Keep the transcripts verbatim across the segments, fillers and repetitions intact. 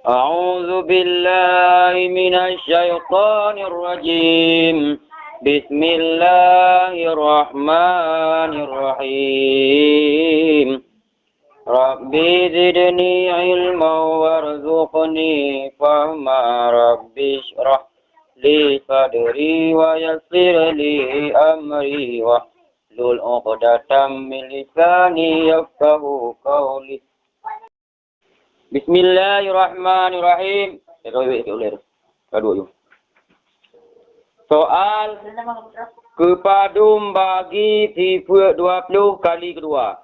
أعوذ بالله من الشيطان الرجيم. بسم الله الرحمن الرحيم. رب زدني علما وارزقني فهما. رب اشرح لي صدري ويسر لي أمري واحلل عقدة من لساني يفقهوا قولي. Bismillahirrahmanirrahim. Eh, kau wek sikit ulèe tu. Kau duduk je. Soal, keupadum bagi sifeuet dua ploh kali keudua?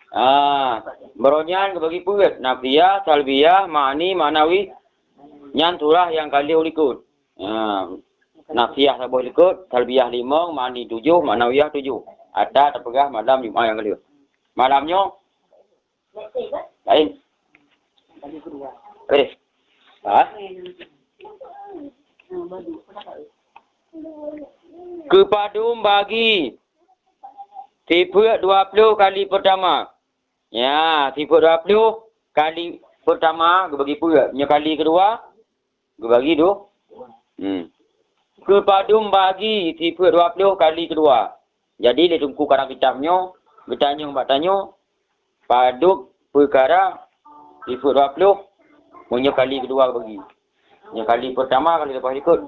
Ah, baroe nyan geubagi peuet, nafiah, salbiah, ma'ani, ma'nawi. Nyan surah nyang ka lheueh likot. Ah, nafiah saboh likot, salbiah limong, ma'ani tujoh, ma'nawiyah tujoh. Ata tapeugah malam Jumat nyang ka lheueh. Malam nyoe laén. Oke. Ha? Keupadum bagi sifeuet dua ploh kali peurtama. Ya, sifeuet dua ploh kali peurtama geubagi peuet. Nyoe kali keudua geubagi dua. Hmm. Keupadum bagi sifeuet dua ploh kali keudua. Jadi, lé Teungku karang kitab nyoe, geutanyong bak tanyoe, padub peukara sifeuet dua ploh, meunyoe kali keudua geubagi. Nyoe kali peurtama, kali leupah likot.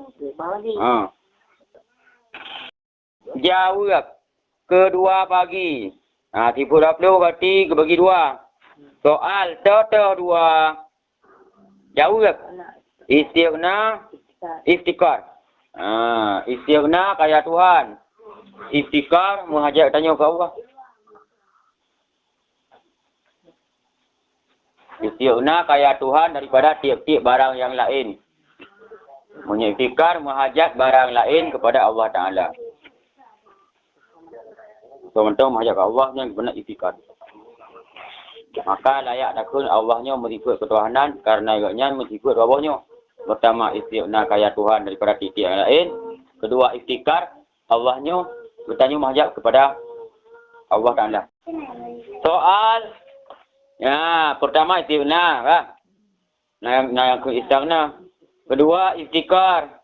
Ha. Jaweueb, keudua bagi. Ha, sifeuet dua ploh berarti geubagi dua. Soal, toh-toh dua. Jaweueb, istighna, iftikar. Ha, istighna kaya Tuhan. Iftikar meuhajat tanyoe keu Allah. Istighna kaya Tuhan daripada tiep-tiep barang nyang laén. Meunyoe iftikar meuhajat barang laén keupada Allah Taala. Soe mantong meuhajat keu Allah nyan geupeuna iftikar. Maka layak takheun Allah nyoe meusifeuet keutuhanan kareuna gobnyan meusifeuet dua boh nyoe. Peurtama, istighna kaya Tuhan daripada tiep-tiep nyang laén. Keudua, iftikar, Allah nyoe, geutanyoe meuhajat keupada Allah Taala. Soal, ya, peurtama istighna, kan? Nah, nah, nyang keu istighna. Keudua, iftikar.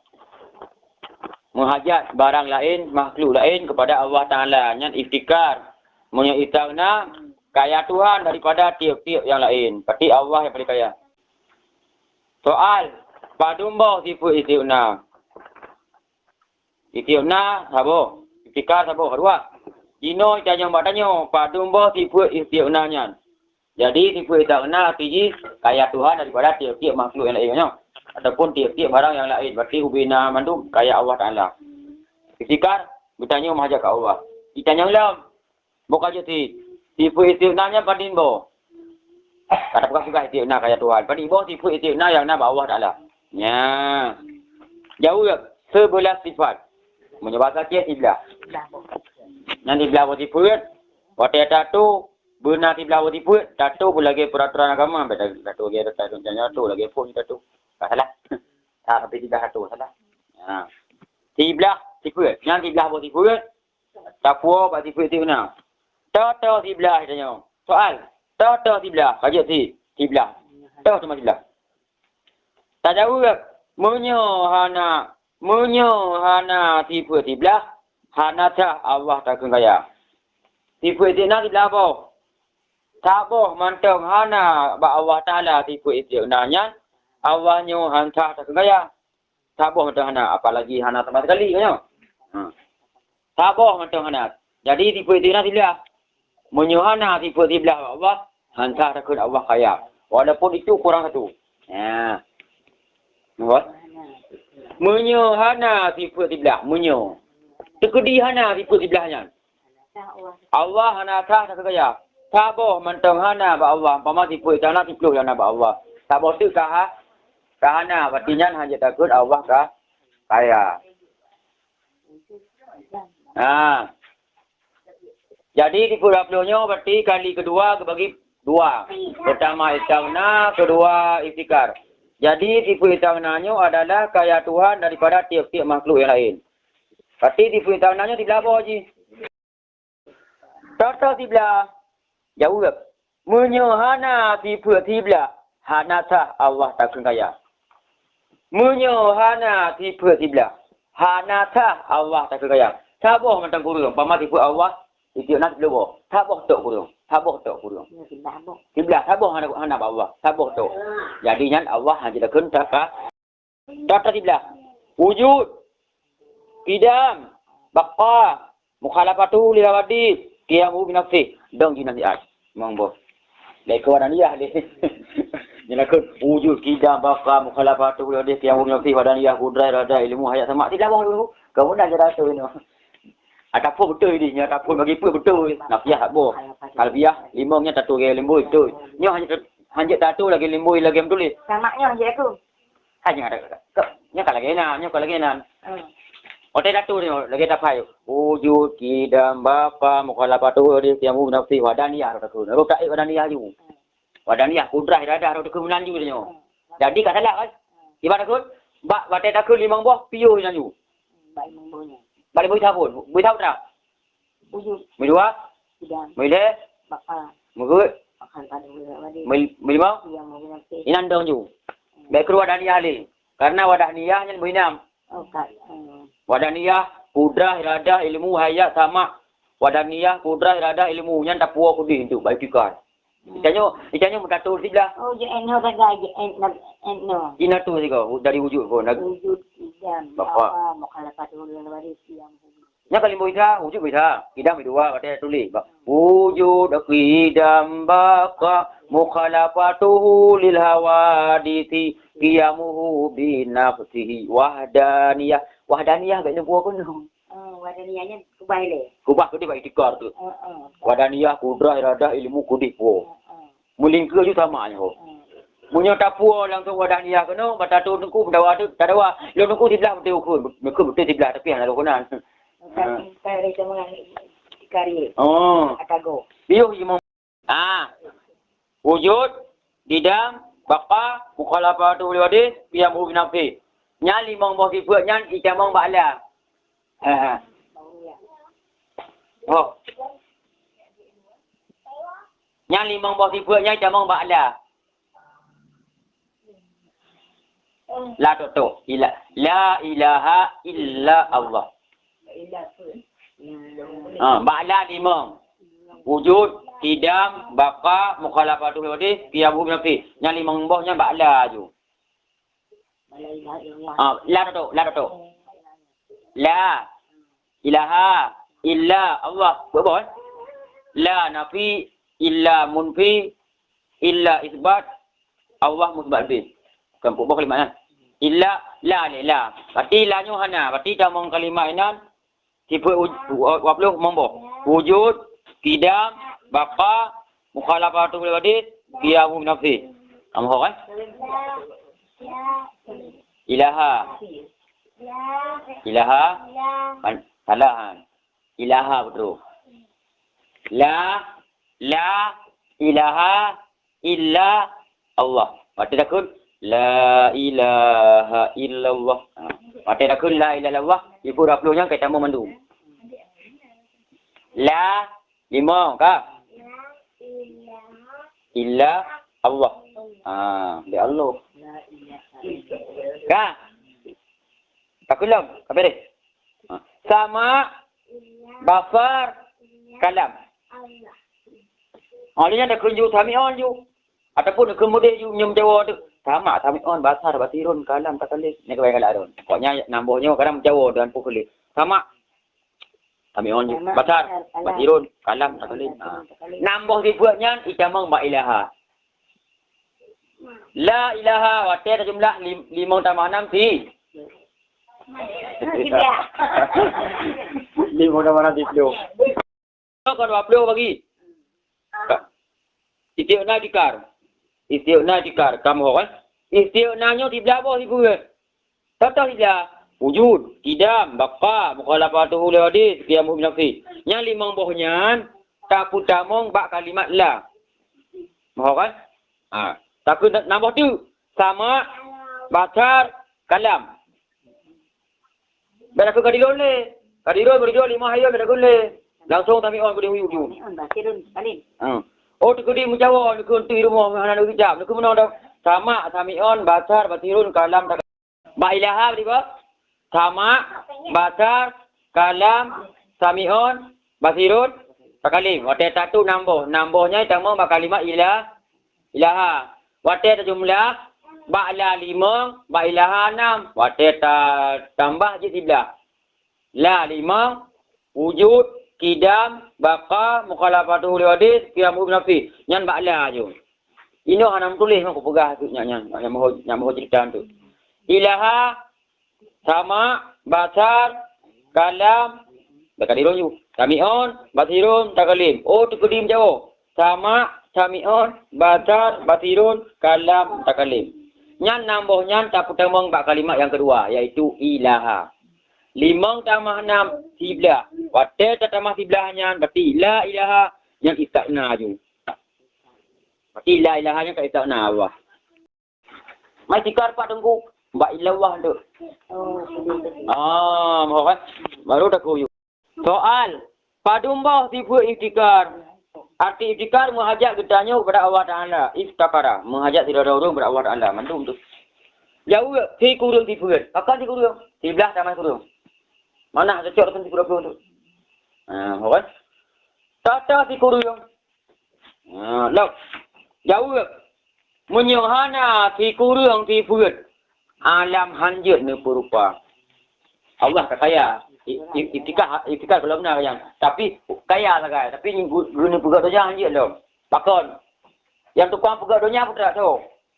Meuhajat barang laén, makhluk laén keupada Allah Taala. Nyan iftikar. Meunyoe istighna, kaya Tuhan daripada tiep-tiep nyang laén. Berarti Allah nyang paleng kaya. Soal, padum boh sifeuet istighna? Istighna saboh, iftikar saboh, dua. Jinoe tanyong bak tanyoe, padum boh sifeuet istighna nyan? Jadi, sifeuet istighna arti jih kaya Tuhan daripada tiep-tiep makhluk nyang laén nyoe, ataupun tiep-tiep barang nyang laén, berarti ubena mandum kaya Allah Taala. Iftikar, geutanyoe meuhajat keu Allah. Itanyong lom, Boh ka jeuet cit, sifeuet istighna nyan padum boh? Ka tapeugah-peugah istighna kaya Tuhan. Padum boh sifeuet istighna nyang na bak Allah Taala? Nya. Jaweueb, siblaih sifat. Meunyoe basa Aceh, siblaih. Nyan siblaih boh sifeuet. Watèe tatô, beuna siblaih boh sifeuet, tatô beulagèe peuraturan agama, bèk tatô lagèe tatô, tatô lagèe phôn tatô. Ka salah. Ka sampai siblaih tatô, salah. Ha. Siblaih sifeuet. Nyan siblaih boh sifeuet. Tapuwoe bak sifeuet istighna. Toh-toh siblaih tanyoe. Soal, toh-toh siblaih? Ka jeuet cit, siblaih. Toh teuma siblaih? Tajaweueb, meunyoe hana, meunyoe hana sifeuet siblaih, hana sah Allah takheun kaya. Sifeuet istighna siblaih boh. Saboh mantong hana bak Allah Taala sifeuet istighna nyan, Allah nyoe han sah takheun kaya. Saboh mantong hana, apalagi hana sama sekali, kan nyoe? Ha. Saboh mantong hana. Jadi, sifeuet istighna siblaih. Meunyoe hana sifeuet siblaih bak Allah, han sah takheun Allah kaya. Walaupun itu kurang satu. Ha. Nampak? Meunyoe hana sifeuet siblaih, meunyoe. Teukeudi hana sifeuet siblaih nyan. Allah hana sah takheun kaya. Saboh mantong hana bak Allah. Umpama sifeuet istighna siplôh nyang na bak Allah. Saboh teuk ka ha-, ka hana, berarti nyan han jeuet takheun Allah ka kaya. Ha. Jadi, sifeuet dua ploh nyoe berarti kali keudua geubagi dua. Peurtama istighna, keudua iftikar. Jadi, sifeuet istighna nyoe adalah kaya Tuhan daripada tiep-tiep makhluk nyang laén. Berarti sifeuet istighna nyoe siblaih boh jih. Toh-toh siblaih? Jaweueb, meunyoe hana sifeuet siblaih, hana sah Allah takheun kaya. Meunyoe hana sifeuet siblah, hana sah Allah takheun kaya. Saboh mantong kureueng, umpama sifeuet Allah, sifeuet na siplôh boh. Saboh tok kureueng, saboh tok kureueng. Ya, siblah boh. Siblah, saboh hana, hana bak Allah, saboh tok. Jadi nyan Allah hana takheun taka-, Daftar siblah. Wujud, qidam, baqa, mukhalafatu lil hawadits, qiyamuhu binafsih. Dong jinan siat. Mong boh. Dari keu wadaniyah deh. Nyan lakoe wujud, qidam, baqa, mukhalafatu lil hawadits, qiyamuhu binafsih, wadaniyah, qudrah, iradah, ilmu, hayat, sama'. Siblah boh dulu. Kamu nak jadi tu ni. Ataupun beutôi di, nyoe ataupun bagi peuet beutôi. Nafiah tak boh. Kalbiah, limong nyan tatu lagèe limbôi, beutôi. Nyoe hanya, hanya tatu lagèe limbôi, lagèe meutuléh. Sama' nyoe hanya aku. Hanya ada. Nyoe ka lagèe nan, nyoe ka lagèe nan. Hmm. Otai tatu nyoe, lagèe tapai. Wujud, qidam, baqa, mukhalafatu, qiyamuhu binafsih, wadaniyah, rot aku. Rot tak wadaniyah ju. Wadaniyah, qudrah, iradah, rot aku meunan ju nyoe. Jadi ka salah kan? Ibarat aku, bak watèe takheun limong boh, piôh nyan ju. Bak limong boh nyan. Bak limong boh sabon. Boh sabon dah. Wujud. Meudua. Qidam. Meulhèe. Baqa. Meugeut. Mukhalafatu lil hawadits. Meulimong. Qiyamuhu binafsih. Inan dong ju. Hmm. Bèk keuluwa wadaniyah lé. Karena wadaniyah nyan meuinam. Oh, ka. Hmm. Wadaniyah, qudrah, iradah, ilmu, hayat, sama'. Wadaniyah, qudrah, iradah, ilmu. Nyan tapuwoe keudéh tu, bak itikad. Hmm. Itanyoe, itanyoe meutatul siblah. Oh, je en ho sagai, je en, en no. Ina tu sigo, dari wujud pun. Wujud, qidam, baqa. Baqa, mukhalafatu lil hawadits, qiyamuhu. Nyan ka limong isa, wujud isa. Qidam dua, watèe tuléh. Ba-, wujud, qidam, baqa, mukhalafatuhu lil hawaditsi, qiyamuhu binafsihi, wahdaniyah. Wahdaniyah bèk neubuet keunoe. Oh, wadaniyah nyan kubah ilèe. Kubah keudéh bak itikad tu. Oh, oh. Wadaniyah, qudrah, iradah, ilmu keudéh puwoe. Oh, oh. Meulingkeu ju sama nyoe. Hmm. Meunyoe tapuwoe langsung wadaniyah keunoe, bak tatu teungku meudawa tu, tadawa. Lôn teungku siblah beutôi ukeue, beutôi siblah tapi hana lôn keunan. Bukan, bukan dari zaman dikari. Oh. Atago. Piôh imam. Ah. Wujud, qidam, baqa, mukhalafatu lil hawadits, qiyamuhu binafsih. Nyan limong boh sifeuet nyan itamong bak la. Ha, ha. Oh. Nyan limong boh sifeuet nyan itamong bak la. La tok-tok. Ila-, la ilaha illa Allah. Ha, bak la limong. Wujud, qidam, baqa, mukhalafatu lil hawadits, qiyamuhu binafsih. Nyan limong boh nyan bak la ju. Ah, la tok-tok, la tok-tok. La ilaha illa Allah. Buet boh, eh? La nafi, illa munfi, illa isbat, Allah musbat bih. Bukan buet boh kalimat nyan. Illa, la, la, la. Berarti la nyoe hana. Berarti tamong kalimat inan, sifeuet wuj-, dua puluh mong boh. Wujud, qidam, baqa, mukhalafatu lil hawadits, qiyamuhu binafsih. Tamong, kan? Ilaha. Ilaha. Kan? Salah, kan? Ilaha beutôi. La, la ilaha illa Allah. Watèe takheun, la ilaha illallah. Ha. Watèe takheun la ilaha illallah, ibu dua puluh nyan ka itamong mandum. La, limong, ka? Illa Allah. Ha, di Allah. Ka? Takheun lom, ka beres. Ha. Sama, basar, kalam. Ha, lheuh nyan takheun ju sami'un ju. Ataupun takheun mudeh ju nyoe meujawa tu. Sama, sami'un, basar, basirun, kalam, takallim. Nyoe keubai galak tu. Pokoknya, nam boh nyoe kadang meujawa dan pukul. Sama. Sami'un ju. Sama, basar, kalam. Basirun, kalam, takallim. Ha. Nam boh sifeuet nyan, itamong bak ilaha. La ilaha, watèe tajumlah lim-, limong tamah nam si. Limong tamah nam si ploh. Kon dua ploh bagi. Istighna dikar. Istighna dikar. Kamoe, kan? Istighna nyoe siblah boh sipeue. Contoh siblah. Wujud, qidam, baqa, mukhalafatuhu lil hawadits, qiyamuhu binafsih. Nyan limong boh nyan tapeutamong bak kalimat la. Moh, kan? Ha. Takheun na-, nam boh teuk. Sama, basar, kalam. Bèk takheun ka dilôn lé. Ka dilôn, beurijok lima hayeu bèk takheun lé. Langsung sami'un keudéh u ujong. Sami'un, basirun, kalim. Ha. Oh, takheun di meujawa, takheun di rumoh, hana neujak. Takheun meunoe dah, Sama', sami'un, basar, basirun, kalam, tak-, bak ilaha, bak ilaha. Sama', basar, kalam, sami'un, basirun, takalim. Watèe tatu nam boh. Nam boh nyan tamong bak kalimat ila-, ilaha. Watèe tajumlah, bak la limong, bak ilaha nam. Watèe ta-, tambah jeuet siblaih. La limong, wujud, kidam, baqa, mukhalafatuhu lil hadis, qiyamuhu binafsi. Nyan bak la ju. Inoe hana meutuléh, meukupeugah nyan, nyan, nyan meuho, nyan meuho ceurita tu. Ilaha, sama', basar, kalam, bak kadirun ju. Sami'un, basirun, takalim. Oh, teukeudi jaweueb. Sama', sami'un, basar, basirun, kalam, takalim. Nyan nam boh nyan tapeutamong bak kalimat nyang keudua, yaitu ilaha. Limong tamah nam, siblaih. Watèe tatamah siblaih nyan, berarti la ilaha, nyan istighna ju. Berarti la ilaha nyan ka istighna Allah. Mai tikar pat teungku, bak illallah tu. Ah, mohon kan? Baru dah kuyup. Soal, padum boh sifeuet iftikar? Arti iftikar meuhajat geutanyoe kepada Allah Taala, iftakara, meuhajat sidroe-droe ureueng kepada Allah Taala, mandum tu. Jaweueb, sikureueng sifeuet. Pakon sikureueng? Siblaih tamah sikureueng. Mana cocok dengan sikureueng tu? Ha, kan? Tata sikureueng. Ha, lok. Jaweueb, meunyoe hana sikureueng sifeuet, alam hanjeuet neupeurupa. Allah ka kaya. I-, i-, itikad, itikad kalau beuna nyan. Tapi kaya sagai. Tapi geu-, geuneuk peugah donya hanjeuet lom. Pakon? Nyang tukang peugah donya peue teuk tu?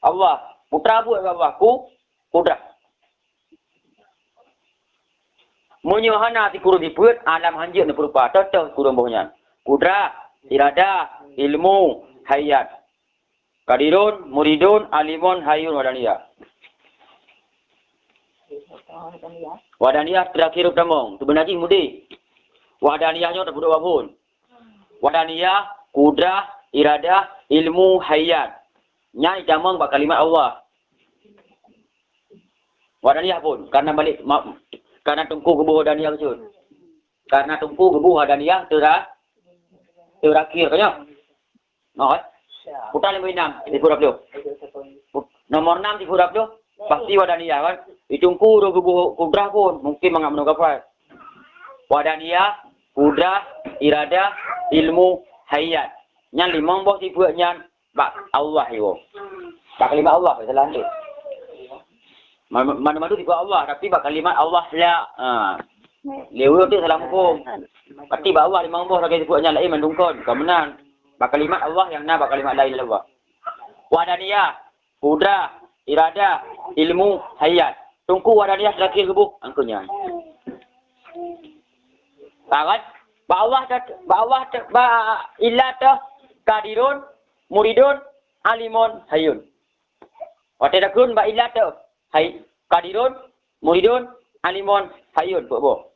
Allah. Peue teuk buet Allah? Ku-, kudrah. Meunyoe hana sikureueng sifeuet, alam hanjeuet neupeurupa. Teuh-teuh sikureueng boh nyan. Kudrah, iradah, ilmu, hayat. Qadirun, muridun, alimun, hayyun, wahdaniyah. Wahdaniyah terakhir tamong, seubeuna jih mudé. Wahdaniyah nyoe teupeudua phon. Wahdaniyah, kudrah, iradah, ilmu, hayat. Nyan itamong bak kalimat Allah. Wahdaniyah phon, karena balik, ma-, karena teungku geuboh wahdaniyah keucut. Karena teungku geuboh wahdaniyah teura-, teurakhir, kan nyo? Nah, kan? Putar limong nam, sifeuet dua puluh. Put-, nomor enam sifeuet dua puluh, pasti wahdaniyah, kan? Di teungku uroe geuboh kudrah phon, mungkin mangat meunoe gafai. Wahdaniyah, kudrah, iradah, ilmu, hayat. Nyan limong boh sifeuet nyan bak Allah iwoe. Bak kalimat Allah, salah tu. Man-, mandum-mandum sifeuet Allah, tapi bak kalimat Allah la. Ha. Lé ureueng tu salah muphom. Berarti bak Allah limong boh lagèe sifeuet nyang laén mandum kon, kon meunan. Bak kalimat Allah nyang na bak kalimat la ilaha illallah. Wahdaniyah, kudrah, iradah, ilmu, hayat. Teungku wahdaniyah terakhir geuboh, angkeu nyan. Paham kan? Bak Allah tet-, bak Allah tet-, bak ilat teuh, qadirun, muridun, alimun, hayyun. Watèe takheun bak ilat teuh, hay, qadirun, muridun, alimun, hayyun, peuet boh.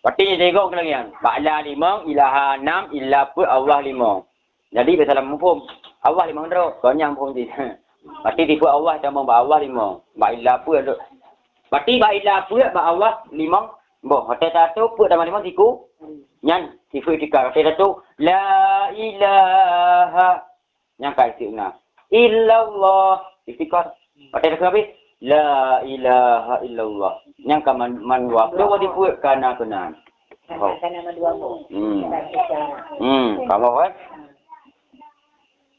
Watèe nyan jigong keu lagèe nyan. Bak la limong, ilaha nam, illa peuet, Allah limong. Jadi, bèk salah muphom. Allah limong droe, kon nyang muphom jih. Berarti sifeuet Allah tamong bak Allah limong. Bak illa peuet tu. Berarti bak illa peuet bak Allah limong boh. Watèe tatu peuet tamah limong siku. Nyan sifeuet itikad. Watèe tatu, la ilaha. Nyan ka istighna. Illallah. Itikad. Watèe tatu habis, la ilaha illallah. Nyan ka man, man dua ploh boh sifeuet ka na keunan. Ka na, ka na man dua boh. Hmm. Ka na. Hmm, ka boh, eh?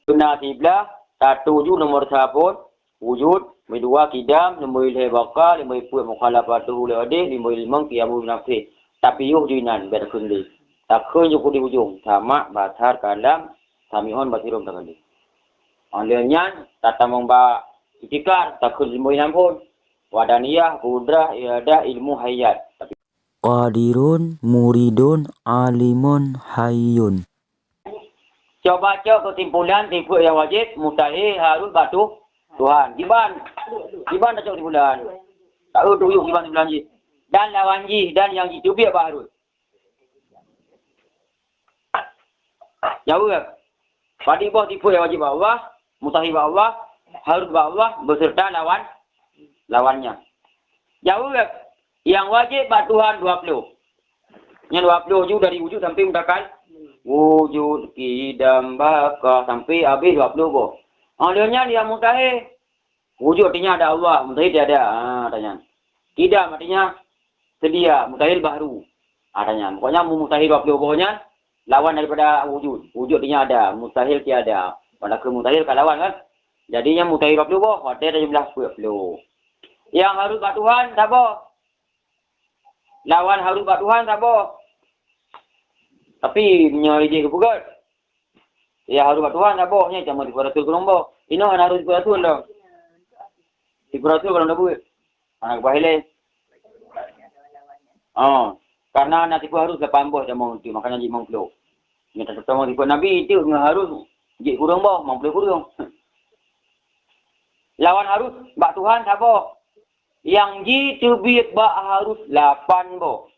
Keunan siblaih, tatu ju nomor saphon, wujud, nomor dua kidam, nomor lhèe baqa, nomor peuet mukhalafatuhu lil hadis, nomor limong qiyamuhu binafsih. Tapi yoh ju inan, bèk takheun lé. Takheun ju di ujong, sama', basar, kalam, sami'un, basirun, takheun lé. Óh lheueh nyan, tatamong bak itikad, takheun nomor inan phon. Wahdaniyah, kudrah, iradah, ilmu, hayat. Qadirun, muridun, alimun, hayyun. Cuba cok keusimpulan sifeuet nyang wajéb, mustahé, harus bak Tu-, Tuhan. Kiban, kiban tacok keusimpulan. Taeu tuyuk kiban simpulan jih. Dan lawan jih, dan nyang jiteubiet bak harus. Jaweueb. Padum boh sifeuet nyang wajéb bak Allah, mustahé bak Allah, harus bak Allah, beserta lawan, lawannya. Jaweueb. Nyang wajéb bak Tuhan dua ploh. Nyang dua ploh ju dari wujud sampai mutakal. Wujud, kidam, baqa, sampai habéh dua ploh boh. Oh, lheueh nyan nyang mustahil. Wujud artinya ada Allah, mustahil tiada. Ha, tanya. Qidam artinya sedia, mustahil bahru. Ha, tanya. Pokoknya mu-, mustahil dua puluh boh nyan lawan daripada wujud. Wujud artinya ada, mustahil tiada. Padahai mustahil ka lawan kan? Jadi nyang mustahil dua puluh boh, watèe tajumlah dua puluh. Nyang harus bak Tuhan saboh. Lawan harus bak Tuhan saboh. Tapi meunyoe idéh geupeugöt, ya harus bak Tuhan saboh, nyan cuma tipu rasul keurong boh. Inoe hana harus tipu rasul dah. Tipu rasul kalau dah buet. Hana keubah ilée. Oh, karena na tipu harus lapan boh jamong tu, makanya jimong ploh. Nyan teutama tipu Nabi itu ngon harus jik kureueng boh, mong ploh kureueng. Lawan harus bak Tuhan saboh. Nyang jiteubiet bak harus lapan boh.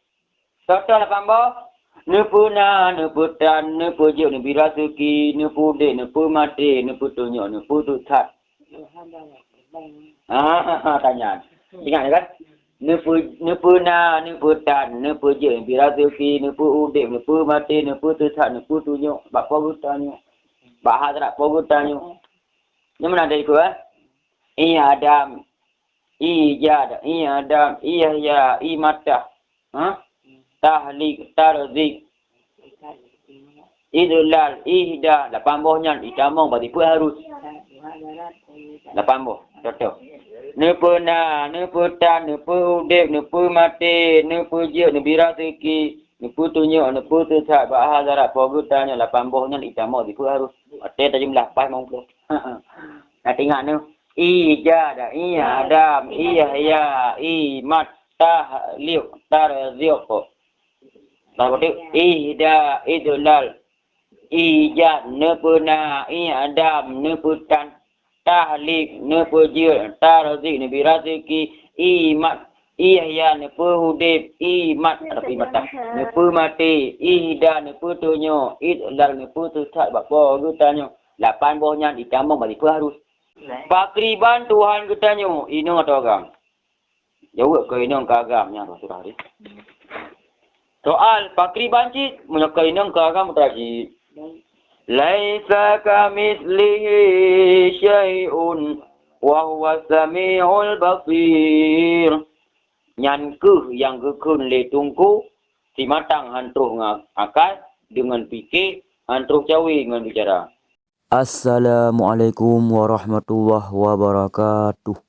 Contoh lapan boh, neupeuna, neupeutan, neupeujeuet, neubi raseuki, neupeudép, neupeumaté, neupeutunyok, neupeuteuthat. Ah, tanya. Ingat kan? Neupe-, neupeuna, neupeutan, neupeujeuet, neubi raseuki, neupeuudép, neupeumaté, neupeuteuthat, neupeutunyok bak Po geutanyoe. Bak hadrat Po geutanyoe. Nyoe meunan dari ku, eh? I Adam, Ijad, I'dam, Ihya, Imatah. Ha? Tahlik, Tarzik, Idlal, Ihda, lapan boh nyan itamong bak tipu harus. Lapan boh, contoh. Neupeuna, neupeutan, neupeuudép, neupeumaté, neupeujeuet, neubi raseuki, neupeutunyok, neupeuteuthat bak hadrat Po geutanyoe, lapan boh nyan itamong tipu harus. Watèe tajumlah paih mong ploh. Na teuingat nyoe. Ijad, I'adam, Ihya, Imat, Tahlik, Tarzik. Dah beutôi? Ihda, Idlal, Ijad, neupeuna, I'adam, neupeutan, Tahlik, neupeujeuet, Tarzik, neubi raseuki, Imat, Ihya, neupeuudép, Imat, tapi Imatah, neupeumaté, Ihda, neupeutunyok, Idlal, neupeuteuthat bak Po geutanyoe. Lapan boh nyan itamong bak tipu harus. Pakriban Tuhan geutanyoe, inong atawa agam? Jaweueb keu inong keu agam nyan surah tadi. Soal, pakriban cit, meunyoe keu inong keu agam peue cit? Laisa kamitslihi syai'un wa huwas sami'ul basir. Nyan kheueh nyang geukheun lé Teungku, simatang han troh ngon akai, deungon pike, han troh cawe ngon bicara. Assalamualaikum warahmatullahi wabarakatuh.